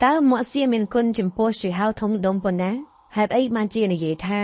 តើម៉ាក់សៀមានគុណចំពោះឈីហៅធំដុំប៉ុណ្ណាហេតុអីបានជានិយាយថា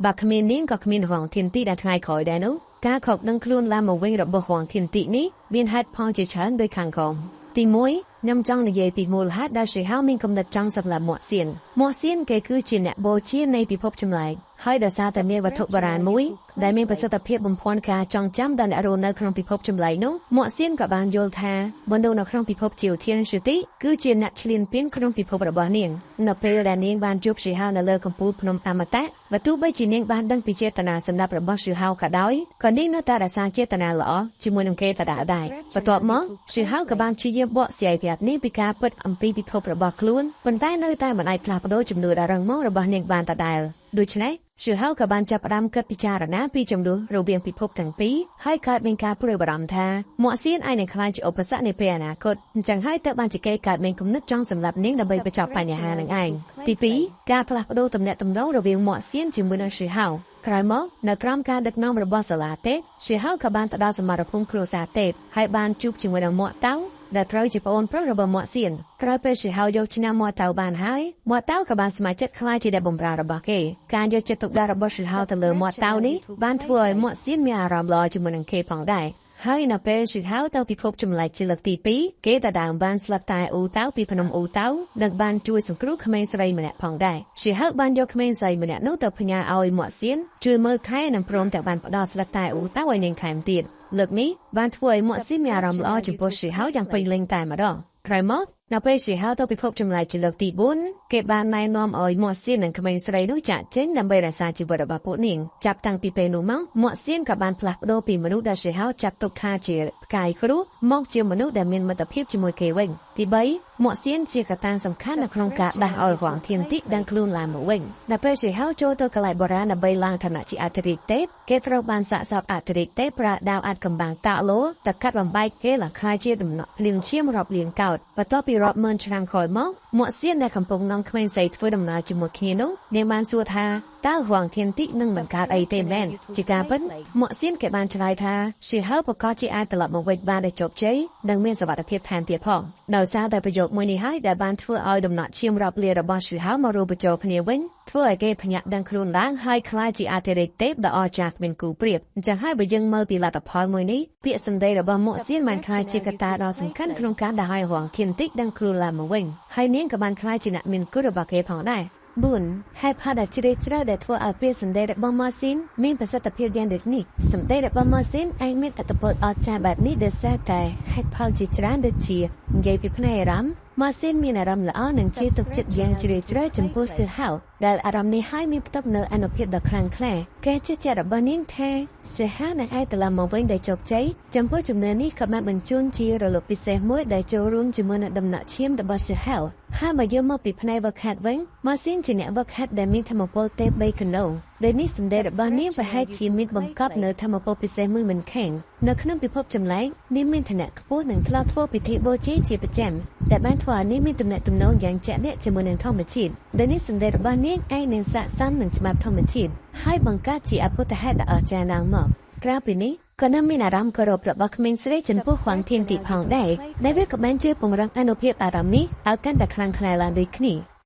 បើគ្មាននាងក៏គ្មានហួងធានទីដល់ថ្ងៃក្រោយដែរនោះការខកដឹងខ្លួនឡើងមកវិញរបស់ហួងធានទីនេះមានហេតុផលជាច្រើនដោយខាងក្រោមទី1ខ្ញុំចង់និយាយពីមូលហេតុដែលឈីហៅមានគំនិតចង់សម្លាប់ម៉ាក់សៀនម៉ាក់សៀនគេគឺជាអ្នកបូជានៃពិភពចម្លែកហើយដោយសារតែមានវត្ថុបុរាណមួយដែលមានប្រសិទ្ធភាពបំភាន់ការចងចាំដល់អ្នករស់នៅក្នុងពិភពចម្លែកនោះម៉ាក់សៀនក៏បានយល់ថាមនុស្សនៅក្នុងពិភពជីវធានឈឺទីគឺជាអ្នកឈ្លានពានក្នុងពិភពរបស់នាងនៅពេលដែលនាងបានជួបឈីហៅនៅលើកំពូលភ្នំអមតៈបើទោះបីជានាងបានដឹងពីចេតនាសម្រាប់របស់ឈីហៅក៏ដោយក៏នាងនៅតែរក្សាចេតនាល្អជាមួយនឹងគេដដែលដែរបន្ទាប់មកឈីហៅក៏បានព្យាយាមបកស្រាយប្រាប់នាងពីការពិតអំពីពិភពរបស់ខ្លួនប៉ុន្តែនៅតែមិនអាចផ្លាស់ប្ដូរជំនឿដ៏រឹងមាំរបស់នាងបានដដែលដូច្នេះឈីហៅក៏បានចាប់ផ្ដើមគិតពិចារណាពីចំនួនរវាងពិភពទាំងពីរហើយកើតមានការព្រួយបារម្ភថាម៉ាក់សៀនអាចនឹងក្លាយជាឧបសគ្គនាពេលអនាគតអញ្ចឹងហើយទើបបានជាគេកើតមានគំនិតចង់សម្លាប់នាងដើម្បីបញ្ចប់បញ្ហានឹងឯងទី2ការផ្លាស់ប្ដូរទំនាក់ទំនងរវាងម៉ាក់សៀនជាមួយនឹងឈីហៅក្រោយមកនៅក្រោមការដឹកនាំរបស់សាលាទេពឈីហៅក៏បានទៅដល់សមរភូមិគ្រួសារទេពហើយបានជួបជាមួយនឹងម៉ាក់តៅដែលត្រូវជាប្អូនប្រុសរបស់ម៉ាក់សៀនក្រោយពេលឈីហៅយកឈ្នះម៉ាក់តៅបានហើយម៉ាក់តៅក៏បានស្ម័គ្រចិត្តក្លាយជាអ្នកបម្រើរបស់គេការយកចិត្តទុកដាក់របស់ឈីហៅទៅលើម៉ាក់តៅនេះបានធ្វើឲ្យម៉ាក់សៀនមានអារម្មណ៍ល្អជាមួយនឹងគេផងដែរហើយនៅពេលឈីហៅទៅពិភពចម្លែកជាលើកទី2គេតដើមបានស្លឹកតែអ៊ូតៅពីភ្នំអ៊ូតៅនិងបានជួយសង្គ្រោះក្មេងស្រីម្នាក់ផងដែរឈីហៅបានយកក្មេងស្រីម្នាក់នោះទៅផ្ញើឲ្យម៉ាក់សៀនជួយមើលថែនិងព្រមទាំងបានផ្ដល់ស្លឹកតែអ៊ូតៅឲ្យនាងថែមទៀតលើកនេះបានធ្វើឲ្យម៉ាក់សៀនមានអារម្មណ៍ល្អចំពោះឈីហៅយ៉ាងពេញលេញតែម្ដងក្រោយមកនៅពេលឈីហៅទៅពិភពចម្លែកជាលើកទី4គេបានណែនាំឲ្យម៉ាក់សៀននិងក្មេងស្រីនោះចាកចេញដើម្បីរក្សាជីវិតរបស់ពួកនាងចាប់តាំងពីពេលនោះមកម៉ាក់សៀនក៏បានផ្លាស់ប្ដូរពីមនុស្សដែលឈីហៅចាត់ទុកថាជាផ្កាយគ្រោះមកជាមនុស្សដែលមានមិត្តភាពជាមួយគេវិញទី3ម៉ាក់សៀនជាកត្តាសំខាន់នៅក្នុងការដាស់ឲ្យហួងធានទីដឹងខ្លួនឡើងមកវិញនៅពេលឈីហៅចូលទៅកន្លែងបុរាណដើម្បីឡើងឋានៈជាអធិរាជទេពគេត្រូវបានសាកសពអធិរាជទេពប្រើដាវអាចកំបាំងតាក់ឡូទៅកាត់បំបែកគេឡើងក្លាយជាដំណក់ភ្លៀងឈាមរាប់លានកោតបន្ទាប់ពីរាប់ម៉ឺនឆ្នាំក្រោយមកម៉ាក់សៀនដែលកំពុងនាំក្មេងស្រីធ្វើដំណើរជាមួយគ្នានោះនាងបានសួរថាតើហួងធានទីនឹងមិនកើតអីទេមែនជាការពិតម៉ាក់សៀនគេបានឆ្លើយថាឈីហៅប្រកាសជាអាចត្រឡប់មកវិញបានដោយជោគជ័យនិងមានសុវត្ថិភាពថែមទៀតផងដោយសារតែប្រយោគមួយនេះហើយដែលបានធ្វើឲ្យដំណក់ឈាមរាប់លានរបស់ឈីហៅមករួមបញ្ចូលគ្នាវិញធ្វើឲ្យគេភ្ញាក់ដឹងខ្លួនឡើងហើយក្លាយជាអធិរាជទេពដ៏អស្ចារ្យគ្មានគូប្រៀបអញ្ចឹងហើយបើយើងមើលពីលទ្ធផលមួយនេះពាក្យសម្ដីរបស់ម៉ាក់សៀនបានក្លាយជាកត្តាដ៏សំខាន់ក្នុងការដាស់ឲ្យហួងធានតិចដឹងខ្លួនឡើងមកវិញហើយនាងក៏បានក្លាយជាអ្នកមានគុណរបស់គេផងដែរ4ហេតុផលដែលជ្រាលជ្រៅដែលធ្វើឲ្យពាក្យសម្ដីរបស់ម៉ាស៊ីនមានប្រសិទ្ធភាពយ៉ាងដូចនេះសម្ដីរបស់ម៉ាស៊ីនអាចមានឥទ្ធិពលអស្ចារ្យបែបនេះដោយសារតែហេតុផលជាច្រើនដូចជានិយាយពីផ្នែកអារម្មណ៍ម៉ាស៊ីនមានអារម្មណ៍ល្អនិងជឿទុកចិត្តយ៉ាងជ្រាលជ្រៅចំពោះឈីហៅដែលអារម្មណ៍នេះហើយមានផ្ទុកនូវអានុភាពដ៏ខ្លាំងក្លាការជឿជាក់របស់នាងថាឈីហៅនឹងអាចត្រឡប់មកវិញដោយជោគជ័យចំពោះជំនឿនេះក៏បានបញ្ជូនជារលកពិសេសមួយដែលចូលរួមជាមួយនឹងដំណក់ឈាមរបស់ឈីហៅហើយមកយកមកពីផ្នែកវឹកហាត់វិញម៉ាស៊ីនជាអ្នកវឹកហាត់ដែលមានធម៌ពលទេព3គីឡូដែលនេះសម្ដីរបស់នាងប្រហែលជាមានបង្កប់នៅធម៌ពលពិសេសមួយមិនខាននៅក្នុងពិភពចម្លែកនាងមានឋានៈខ្ពស់និងធ្លាប់ធ្វើពិធីបូជាជាប្រចាំដែលបានធ្វើឲ្យនាងមានទំនាក់ទំនងយ៉ាងជាក់លាក់ជាមួយនឹងធម្មជាតិដែលនេះសម្ដីរបស់នាងឯងនឹងស័ក្តិសមនឹងច្បាប់ធម្មជាតិហើយបង្កើតជាអភូតហេតុដ៏អស្ចារ្យឡើងមកក្រៅពីនេះក៏នៅមានអារម្មណ៍គោរពរបស់ក្មេងស្រីចំពោះហួងធានទីផងដែរដែលវាក៏បានជួយពង្រឹងអានុភាពអារម្មណ៍នេះឲ្យកាន់តែខ្លាំងក្លាឡើងដូចគ្នា